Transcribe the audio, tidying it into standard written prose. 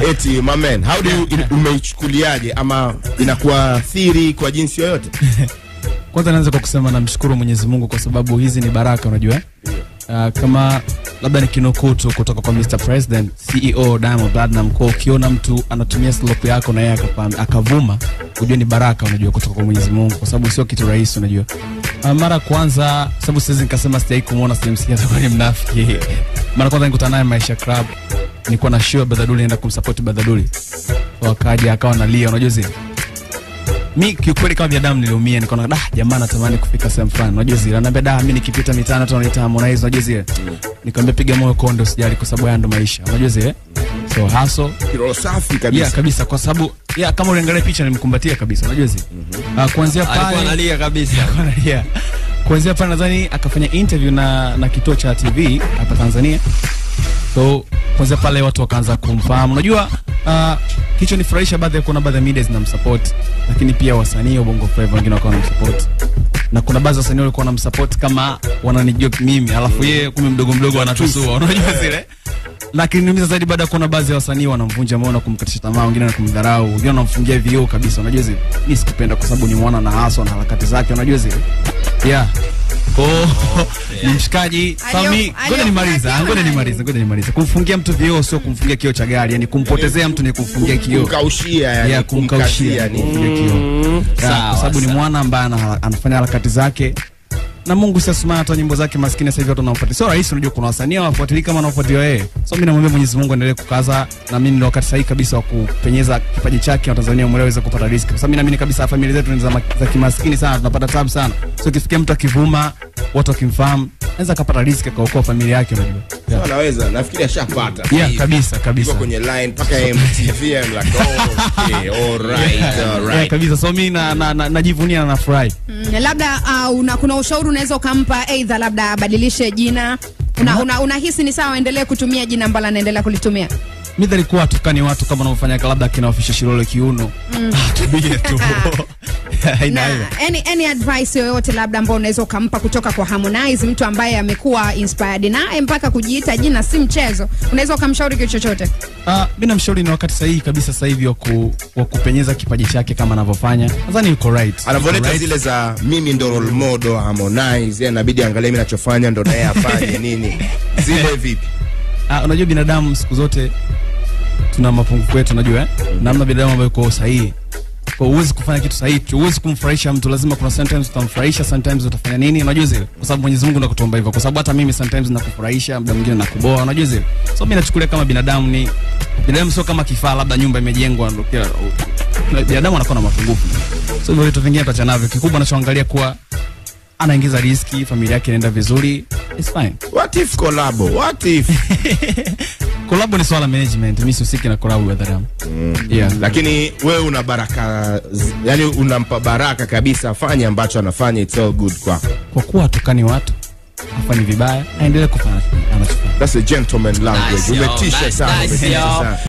Eti my man, how do you umeichukuliaje ama inakuathiri kwa jinsi yoyote? Kwanza naanza kwa kusema namshukuru Mwenyezi Mungu kwa sababu hizi ni baraka, unajua. Kama labda nikinukuu tu kutoka kwa Mr. President CEO Diamond Platnumz, kwa ukiona mtu anatumia slope yako na yeye akavuma, unajua ni baraka, unajua, kutoka kwa Mwenyezi Mungu, kwa sababu sio kitu rahisi, unajua. Mara kwanza, sababu siwezi nikasema sijai kumuona, sijamsikia, atakuwa ni mnafiki. Mara kwanza nikutana naye Maisha Club, nilikuwa na show Badaduli, naenda kumsupport Badaduli. Wakaja akawa analia, unajua zile. Mi kiukweli kama binadamu niliumia, nikaona da jamaa natamani kufika sehemu fulani, unajua zile. Ananiambia da mimi nikipita mitano tu wananiita Harmonize, unajua zile. Nikamwambia piga moyo kondo, usijali kwa sababu haya ndo maisha, unajua zile. So hustle kiroho safi kabisa. Yeah, kabisa, kwa sababu yeah, kama uliangalia picha nilimkumbatia kabisa, unajua zile. Kuanzia pale alikuwa analia kabisa. Analia. Kuanzia pale nadhani akafanya interview na kituo cha TV hapa Tanzania. So kuanzia pale watu wakaanza kumfahamu. Unajua kicho nifurahisha baadhi ya kuna baadhi ya media zinamsupport, lakini pia wasanii wa Bongo Flava wengine wakawa wanamsupport. Na kuna baadhi ya wasanii walikuwa wanamsupport kama wananijua mimi, alafu yeye kumbe mdogo mdogo anatusua, unajua zile. Lakini niumiza zaidi baada ya kuona baadhi ya wasanii wanamvunja moyo na kumkatisha tamaa, wengine na kumdharau, wengine wanamfungia vioo kabisa, unajua zile. Mimi sikupenda kwa sababu ni mwana na hasa na harakati zake, unajua zile. Yeah. Oh, ni mshikaji. Sami, ngoja nimalize. Kumfungia mtu vioo sio kumfungia kioo cha gari, yani kumpotezea mtu ni kumfungia kioo. Kumkaushia yani. Yeah, kumkaushia ni kumfungia kioo. Sawa, kwa sababu ni mwana ambaye anafanya harakati zake. Na Mungu sasa subhanahu hata nyimbo zake maskini sasa hivi watu wanafuatilia. Sio rahisi, unajua kuna wasanii hawafuatilii kama wanafuatiliwa yeye. So mimi namwambia Mwenyezi Mungu aendelee kukaza, na mimi ndio wakati sahihi kabisa wa kupenyeza kipaji chake na Tanzania mwenyewe aweze kupata riziki. Kwa sababu mimi naamini kabisa familia zetu ni za kimaskini sana, tunapata tabu sana. So kifikia mtu akivuma, watu wakimfahamu, anaweza kupata riziki akaokoa familia yake, unajua. Yeah. Anaweza, nafikiri ashapata. Yeah, kabisa kabisa. Yuko kwenye line mpaka MTV, I'm like, oh, okay, all right, all right. Yeah, kabisa. So mimi najivunia na nafurahi. Labda kuna ushauri unaweza ukampa, either labda abadilishe jina, unahisi ni sawa aendelee kutumia jina ambalo anaendelea kulitumia? Mimi nilikuwa tukani watu kama wanaofanya labda kina ofisha Shilole kiuno. Tumie tu. Na any advice yoyote labda ambayo unaweza ukampa kutoka kwa Harmonize, mtu ambaye amekuwa inspired naye mpaka kujiita jina si mchezo, unaweza ukamshauri kitu chochote? Mimi namshauri ni wakati sahihi kabisa sasa hivi wa kupenyeza kipaji chake kama anavyofanya. Nadhani yuko right. Anavoleta right. Zile za mimi ndo role model Harmonize, yeye inabidi angalie mimi ninachofanya ndo naye afanye nini. Zile vipi? Unajua binadamu siku zote tuna mapungufu yetu, unajua Namna binadamu ambaye yuko sahihi. Kwa huwezi kufanya kitu sahihi, huwezi kumfurahisha mtu, lazima kuna sometimes utamfurahisha, sometimes utafanya nini, unajua zile. Kwa sababu Mwenyezi Mungu anakutuomba hivyo. Kwa sababu hata mimi sometimes nakufurahisha, muda mwingine nakuboa, unajua zile. So mimi nachukulia kama binadamu ni binadamu, sio kama kifaa labda nyumba imejengwa ndio kila binadamu anakuwa na mapungufu. So hivyo vitu vingine tuacha navyo. Kikubwa anachoangalia kuwa anaingiza riski, familia yake inaenda vizuri, it's fine. What if collab? What if? Collab ni swala management, mimi sihusiki na collab ya dharamu. Yeah. Lakini wewe una baraka, yani unampa baraka kabisa afanye ambacho anafanya, it's all good kwako. Kwa kuwa tukani watu, afanye vibaya, aendelee kufanya anachofanya. That's a gentleman language. Umetisha sana, umetisha sana.